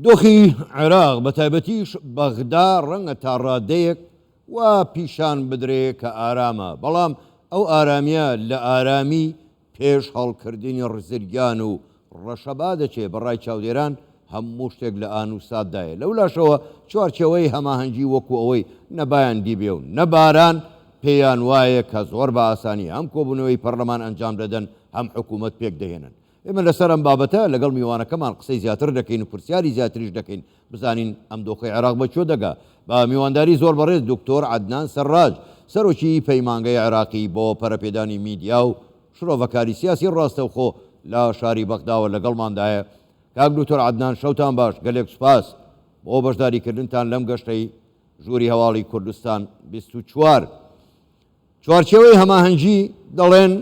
دۆخی عێراق بەتایبەتیش بەغدا ڕەنگە تا ڕادەیەک وا پیشان بدرێ کە ئارامە، بەڵام ئەو ئارامییە لە ئارامی پێش هەڵکردنی ڕزرگان و ڕەشەبا دەچێ، بە ڕای چاودێران هەموو شتێک لە ئان و ساتدایە، لەولاشەوە چوارچێوەی هەماهەنگی وەکو ئەوەی نە بایان دیبێ و نە باران، پێیان وایە کە زۆر بە ئاسانی هەم کۆبوونەوەی پەرلەمان ئەنجام دەدەن هەم حکوومەت پێک دەهێنن. ئێمە لەسەر ئەم بابەتە لەگەڵ میوانەکەمان قسەی زیاتر دەکەین و پرسیاری زیاتریش دەکەین بزانین ئەم دۆخەی عێراق بە کوێ دەگا. بە میوانداری زۆر بەڕێز دکتۆر عەدنان سەراج، سەرۆکی پەیمانگەی عێراقی بۆ پەرەپێدانی میدیا و شرۆڤەکاری سیاسی ڕاستەوخۆ لە شاری بەغداوە لەگەڵماندایە. کاک دکتۆر عەدنان شەوتان باش، گەلێک سوپاس بۆ بەشداریکردنتان لەم گەشتەی ژووری هەواڵی کوردستان 24. چوارچێوەی هەماهەنگی دەڵێن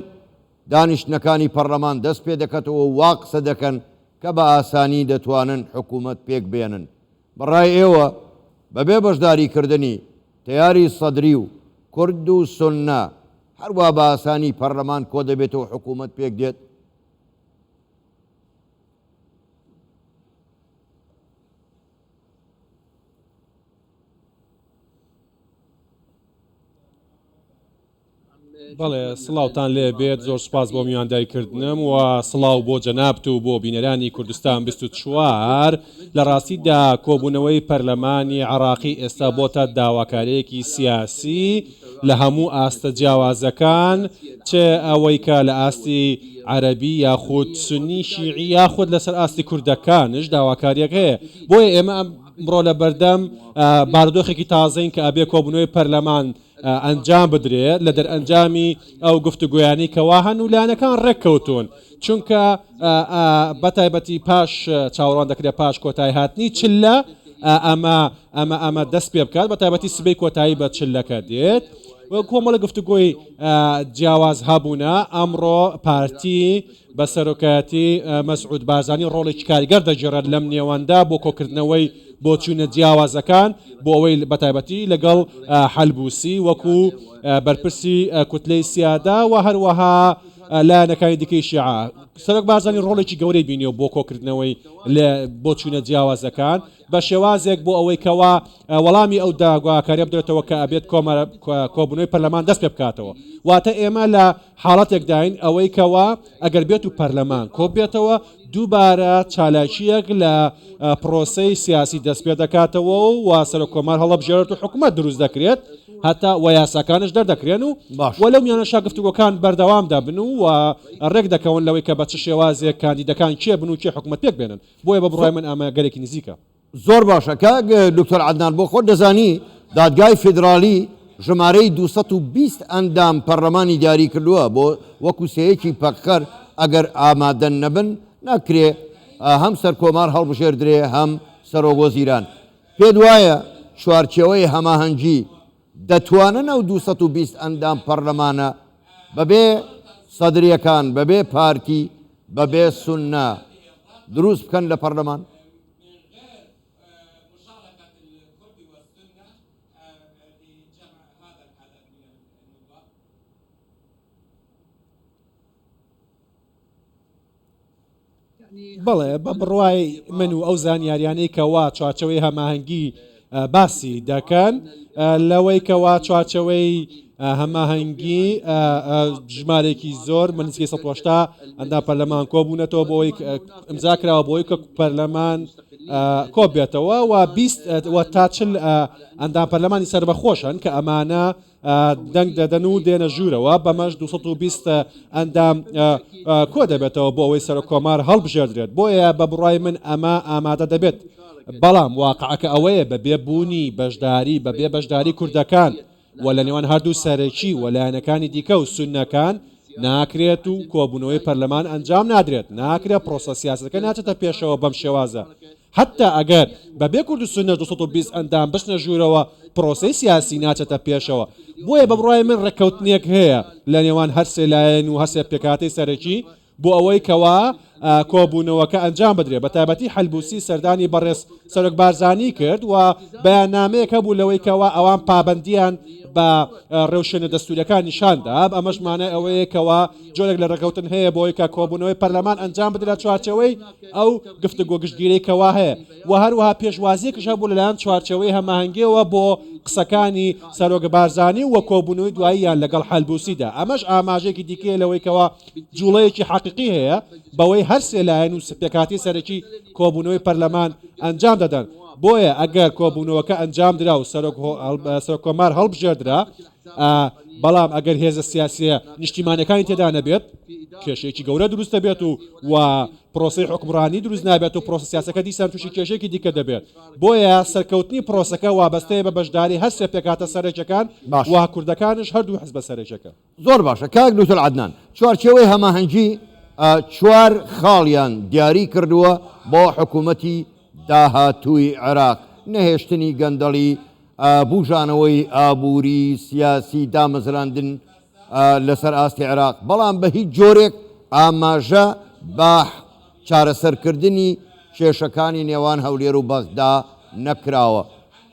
دانیشتنەکانی پەڕلەمان دەست پێدەکەتەوە و وا قسە دەکەن کە بە ئاسانی دەتوانن حکوومەت پێک بێنن. بە ڕای ئێوە بەبێ بەشداریکردنی تەیاری سەدری و کورد و سوننە هەروا بە ئاسانی پەڕلەمان کۆدەبێتەوە حکوومەت پێک دێت؟ بەڵێ سڵاوتان لێ بێت زۆر سوپاس بۆ میواندای کردنم و سڵاو بۆ جەنابت و بۆ بینەرانی کوردستان 24 لە ڕاستیدا کۆبوونەوەی پەرلەمانی عراقی ئێستا بۆتە داواکاریەکی سیاسی لە هەموو ئاستە جیاوازەکان چ ئەوەی کە لە ئاستی عەربی یاخود سنی شیعی یاخود لەسەر ئاستی کوردەکانش داواکاریەک هەیە بۆیە ئێمە ئەمڕۆ لە بەردەم بارودۆخێکی تازەین کە ئەبێ کۆبوونەوەی پەرلەمان ئەنجام بدرێت لە دەرئەنجامی ئەو گفتوگۆیانەی کەوا هەن و لایەنەکان ڕێککەوتوون چونکە بەتایبەتی پاش چاوەڕوان دەکرێت پاش کۆتایی هاتنی چلە ئەمە ئەمە ئەمە دەست پێ بکات بە تایبەتی سبەی کۆتایی بە چلەکە دێت کۆمەڵە گفتوگۆی جیاواز هەبوونە ئەمڕۆ پارتی بە سەرۆکایەتی مەسعود بارزانی ڕۆڵێکی کاریگەر دەگێڕێت لەم نێوەندە بۆ کۆکردنەوەی بۆچوونە جیاوازەکان بۆ ئەوەی بەتایبەتی لەگەڵ حەلبوسی وەکو بەرپرسی کوتلەی سیادە و هەروەها لایەنەکانی دیکەی شیعە. سەرۆک بارزانی ڕۆڵێکی گەورەی بینیوە بۆ کۆکردنەوەی بۆچوونە جیاوازەکان بە شێوازێک بۆ ئەوەی کەوا وەڵامی ئەو داواکاریە بدرێتەوە کە ئەبێت کۆبوونەوەی پەرلەمان دەست پێ بکاتەوە. واتە ئێمە لە حاڵەتێکداین ئەوەی کەوا ئەگەر بێت و پەرلەمان کۆببێتەوە دووبارە چالاکییەک لە پرۆسەی سیاسی دەست پێ دەکاتەوە و سەرۆک کۆمار هەڵەبژێرێت و حکومەت دروست دەکرێت هەتا و یاساکانش دەردەکرێن و و لەو میانەشا گفتوگۆکان بەردەوام دەبن و ڕێک دەکەون لەوەی کە بە چ شێوازێک کاندیدەکان کێ بن و کێ حکومەت پێک بێنن بۆیە بە بڕوای من ئەمە گەلێکی نزیکە. زۆر باشە کاک دکتۆر عەدنان بۆ خۆت دەزانی دادگای فیدرالی ژمارەی 220 ئەندام پەرلەمانی دیاری کردووە بۆ وەکو سێیەکی پەکخەر ئەگەر ئامادە نەبن ناکرێ هەم سەرکۆمار هەڵبژێردرێ هەم سەرۆک وەزیران پێت وایە چوارچێوەی هەماهەنگی دەتوانن ئەو 220 ئەندام پەرلەمانە بەبێ سەدریەکان بەبێ پارتی بەبێ سوننە دروست بکەن لە پەرلەمان؟ بەڵێ بە بڕوای من و ئەو زانیاریانەی کەوا چوارچەوەی هەماهەنگی باسی دەکەن لەوەی کەوا چوارچەوەی هەماهەنگی ژمارێکی زۆر من نزیکەی 180 ئەندام پەرلەمان کۆبوونەتەوە بۆ ئەوەی ئمزا کراوە بۆ ئەوەی کە پەرلەمان کۆبێتەوە و 20 و تا 40 ئەندام پەرلەمانی سەربەخۆش هەن کە ئەمانە دەنگ دەدەن و دێنە ژوورەوە، بەمەش 220 ئەندام کۆ دەبێتەوە بۆ ئەوەی سەرۆک کۆمار هەڵبژێردرێت، بۆیە بە بڕوای من ئەمە ئامادە دەبێت، بەڵام واقعەکە ئەوەیە بە بێ بوونی بەشداری بە بێ بەشداری کوردەکان و لە نێوان هەردوو سەرەکی و لایەنەکانی دیکە و سوننەکان ناکرێت و کۆبوونەوەی پەرلەمان ئەنجام نادرێت، ناکرێت پرۆسە سیاسەکە ناچێتە پێشەوە بەم شێوازە. حەتتا ئەگەر بە بێ کورد و سوننەش 220 ئەندام بچنە ژوورەوە، پرۆسەی سیاسی ناچێتە پێشەوە. بۆیە بە بڕوای من ڕێککەوتنێک هەیە لە نێوان هەر سێ لایەن و هەر سێ پێکهاتەی سەرەکی بۆ ئەوەی کەوا کۆبوونەوەکە ئەنجام بدرێت، بەتایبەتی حەلبوسی سەردانی بەڕێز سەرۆک بارزانی کرد و بەیاننامەیەک هەبوو لەوەی کەوا ئەوان پابەندیان بە ڕێوشوێنە دەستوریەکان نیشاندا، ئەمەش مانای ئەوەیە کەوا جۆرێک لە ڕێککەوتن هەیە بۆی کە کۆبوونەوەی پەرلەمان ئەنجام بدرێت لە چوارچێوەی ئەو گفتوگۆ گشتگیرەی کەوا هەیە و هەروەها پێشوازیەکش هەبوو لەلایەن چوارچێوەی هەماهەنگیەوە بۆ قسەکانی سەرۆک بارزانی و کۆبوونەوەی دواییان لەگەڵ حەلبوسیدا، ئەمەش ئاماژەیەکی دیکەیە لەوەی کەوا جوڵەیەکی حەقیقی هەیە بەوەی هەر سێ لایەن و پێکهاتەی سەرەکی کۆبوونەوەی پەرلەمان ئەنجام دەدەن، بۆیە ئەگەر کۆبوونەوەکە ئەنجامدرا و سەرۆک کۆمار هەڵبژێردرا، بەڵام ئەگەر هێزە سیاسییە نیشتیمانیەکانی تێدا نەبێت کێشەیەکی گەورە دروست دەبێت و و پرۆسەی حوکمڕانی دروست نابێت و پرۆسە سیاسەکە دیسان تووشی کێشەیەکی دیکە دەبێت. بۆیە سەرکەوتنی پرۆسەکە وابەستەیە بە بەشداری هەر سێ پێکهاتە سەرەکیەکان و کوردەکانش هەردوو حزبە سەرەکیەکە. زۆر باشە کاک دوکتۆر عەدنان، چوارچێوەی هەماهەنگی چوار خاڵیان دیاری کردووە بۆ حکوومەتی داهاتووی عێراق، نەهێشتنی گەندەڵی، بوژانەوەی ئابووری، سیاسی، دامەزراندن لەسەر ئاستی عێراق، بەڵام بە هیچ جۆرێک ئاماژە بە چارەسەرکردنی کێشەکانی نێوان هەولێر و بەغدا نەکراوە.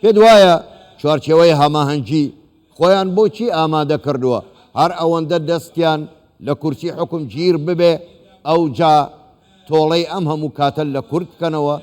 پێت وایە چوارچێوەی هەماهەنگی خۆیان بۆ چی ئامادە کردووە؟ هەر ئەوەندە دەستیان لە کورسی حوکم گیر ببێ ئەوجا تۆڵەی ئەم هەموو کاتە لە کورد بکەنەوە؟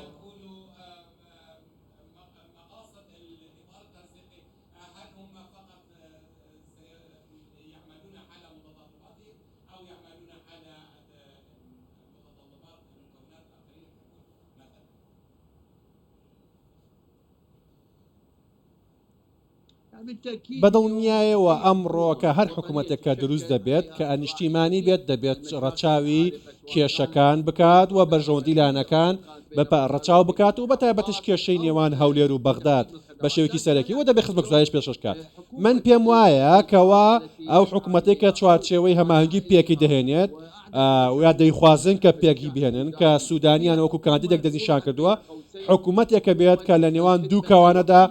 بەدڵنیایەوە ئەمڕۆکە هەر حکوومەتێک کە دروست دەبێت کە نیشتیمانی بێت دەبێت ڕەچاوی کێشەکان بکات و بەرژەوەندی لایەنەکان بە ڕەچاو بکات و بە تایبەتش کێشەی نێوان هەولێر و بەغداد بە شێوەیەکی سەرەکی و دەبێت خزمەتگوزاریش پێشکەش بکات. من پێم وایە کەوا ئەو حکوومەتێک کە چوارچێوەی هەماهەنگی پێکی دەهێنێت و یا دەیخوازن کە پێکی بهێنن کە سوودانیان وەکو کاندیدێک دەستنیشان کردووە حکوومەتێکە بێت کە لە نێوان دوو کەوانەدا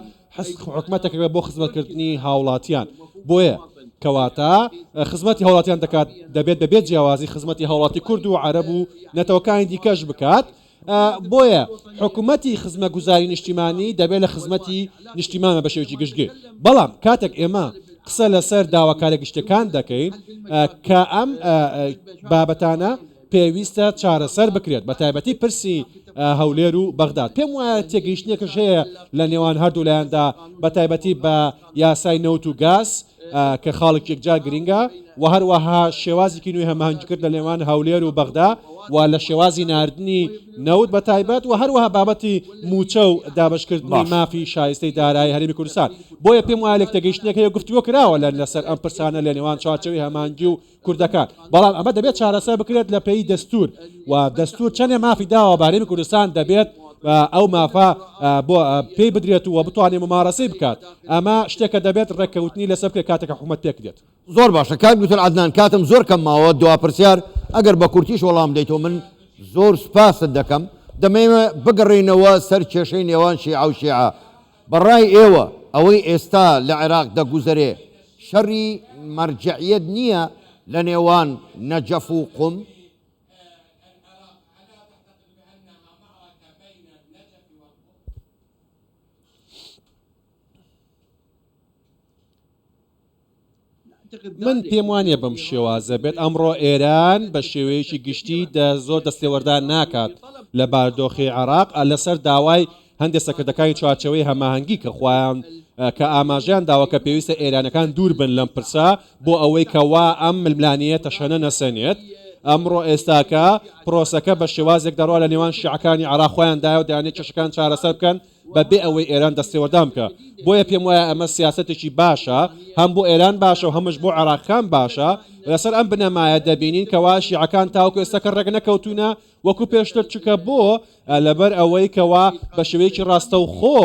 حکومەتێکە بێت بۆ خزمەتکردنی هاوڵاتیان بۆیە کەواتە خزمەتی هاوڵاتیان دەکات دەبێت بەبێ جیاوازی خزمەتی هاوڵاتی کورد و عەرەب و نەتەوەکانی دیکەش بکات بۆیە حکومەتی خزمەگوزاری نیشتیمانی دەبێت لە خزمەتی نیشتیمانە بە شێوەیەکی گشتگیر بەڵام کاتێک ئێمە قسە لەسەر داواکارە گشتەکان دەکەین کە ئەم بابەتانە پێویستە چارەسەر بکرێت بە تایبەتی پرسی هەولێر و بەغداد. پێم وایە تێگەیشتنێکش هەیە لە نێوان هەردوو لایەندا بە تایبەتی بە یاسای نەوت و گاز کە خاڵێکی یەکجار گرینگە و هەروەها شێوازێکی نوێی هەماهەنگیکردن لە نێوان هەولێر و بەغدا و لە شێوازی ناردنی نەوت بە تایبەت و هەروەها بابەتی مووچە و دابەشکردنی مافی شایستەی دارایی هەرێمی کوردستان. بۆیە پێم وایە لێکتێگەیشتنێک هەیە و گفتوگۆ کراوە لەسەر ئەم پرسانە لە نێوان چوارچێوەی هەماهەنگی و کوردەکان، بەڵام ئەمە دەبێت چارەسەر بکرێت لە پێی دەستور و دەستور چەندێ مافی داوە بە هەرێمی کوردستان دەبێت ئەو مافە بۆ پێی بدرێت و بتوانێت ممارەسەی بکات، ئەمە شتێکە دەبێت ڕێککەوتنی لەسەر بکرێت کاتێک کە حکومەت پێکدێت. زۆر باشە کاک دکتۆر عەدنان کاتم زۆر کەم ماوە دوا پرسیار ئەگەر بە کورتیش وەڵام دەیتەوە من زۆر سوپاست دەکەم دەمەوێ بگەڕێینەوە سەر کێشەی نێوان شیعە و شیعە بە ڕای ئێوە ئەوەی ئێستا لە عێراق دەگوزەرێ شەڕی مەرجەعیەت نییە لە نێوان نەجەف و قوم؟ من پێم وانیە بەم شێوازە بێت، ئەمڕۆ ئێران بە شێوەیەکی گشتی زۆر دەستێوەردان ناکات لە باردۆخی عێراق لەسەر داوای هەندێک سەکردەکانی چوارچێوەی هەماهەنگی کە خۆیان کە ئاماژەیان داوە کە پێویستە ئێرانەکان دوور بن لەم پرسە بۆ ئەوەی کە وا ئەم ململانێیە تەشەنە نەسەنێت. ئەمڕۆ ئێستاکە پرۆسەکە بە شێوازێک دەڕوا لە نێوان شیعەکانی عێراق خۆیاندایە و دەیانەوێت کێشەکان چارەسەر بکەن بە بێ ئەوەی ئێران دەستێوەردان بکا. بۆیە پێم وایە ئەمە سیاسەتێکی باشە، هەم بۆ ئێران باشە و هەمش بۆ عێراقەکان باشە. لەسەر ئەم بنەمایە دەبینین کەوا شیعەکان تاوەکو ئێستاکە ڕێکنەکەوتوونە وەکو پێشتر، چونکە بۆ؟ لەبەر ئەوەی کەوا بە شێوەیەکی ڕاستەوخۆ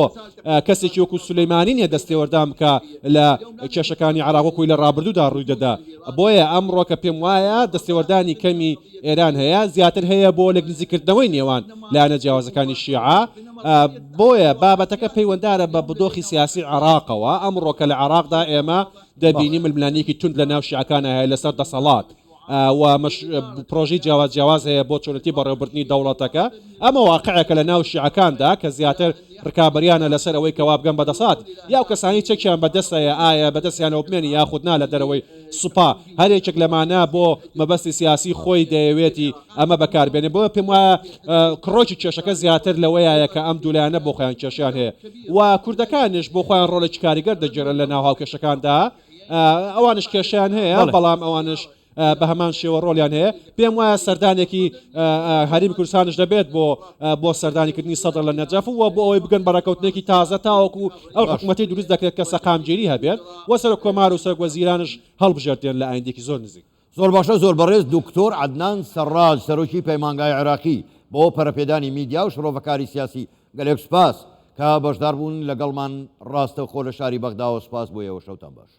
کەسێکی وەکو سولەیمانی نییە دەستێوەردان بکا لە کێشەکانی عێراق وەکوی لە ڕابردوودا ڕووی دەدا. بۆیە ئەمڕۆکە پێم وایە دەستێوەردانی کەمی ئێران هەیە، زیاتر هەیە بۆ لێکنزیککردنەوەی نێوان لایەنە جیاوازەکانی شیعە، بۆیە بابەتەکە پەیوەندارە بە دۆخی سیاسی عێراقەوە، ئەمڕۆکە لە عێراقدا ئێمە دەبینین ململانێیەکی توند لە ناو شیعەکانا هەیە لەسەر دەسەڵات. و پرۆژەی جیاواز جیاواز هەیە بۆ چۆنێتی بەڕێوەبردنی دەوڵەتەکە. ئەمە واقعێکە لە ناو شیعەکاندا کە زیاتر ڕکابەریانە لەسەر ئەوەی کەوا بگەن بە دەسەڵات یا ئەو کەسانەی چەکیان بە دەستەیە ئایا بە دەستیانەوە بمێنی یاخود نا لە دەرەوەی سوپا. هەر یەکێک لەمانە بۆ مەبەستی سیاسی خۆی دەیەوێتی ئەمە بەکار بێنێ. بۆیە پێم وایە کڕۆکی کێشەکە زیاتر لەوەیایە کە ئەم دوو لایەنە بۆ خۆیان کێشەیان هەیە و کوردەکانیش بۆ خۆیان ڕۆڵێکی کاریگەر دەگێڕن لە ناو هاوکێشەکاندا. ئەوانش کێشیان هەیە بەڵام ئەوانش بە هەمان شێوە ڕۆلیان هەیە. پێم وایە سەردانێکی هەرێمی کوردستانش دەبێت بۆ بۆ سەردانیکردنی سەدر لە نەجەف و بۆ ئەوەی بگەن بە ڕێککەوتنێکی تازە تاوەکو ئەو حکوومەتی دروست دەکرێت کە سەقامگیری هەبێت و سەرۆک کۆمار و سەرۆک وەزیرانش هەڵبژێردرێن لە ئایندێکی زۆر نزیک. زۆر باشە زۆر بەڕێز دکتۆر عەدنان سەڕاج سەرۆکی پەیمانگای عێراقی بۆ پەرەپێدانی میدیا و شڕۆڤەکاری سیاسی گەلێک سوپاس کە بەشدار بوون لەگەڵمان ڕاستەوخۆ لە شاری بەغداوە سوپاس بۆ ئێوە شەوتان باش.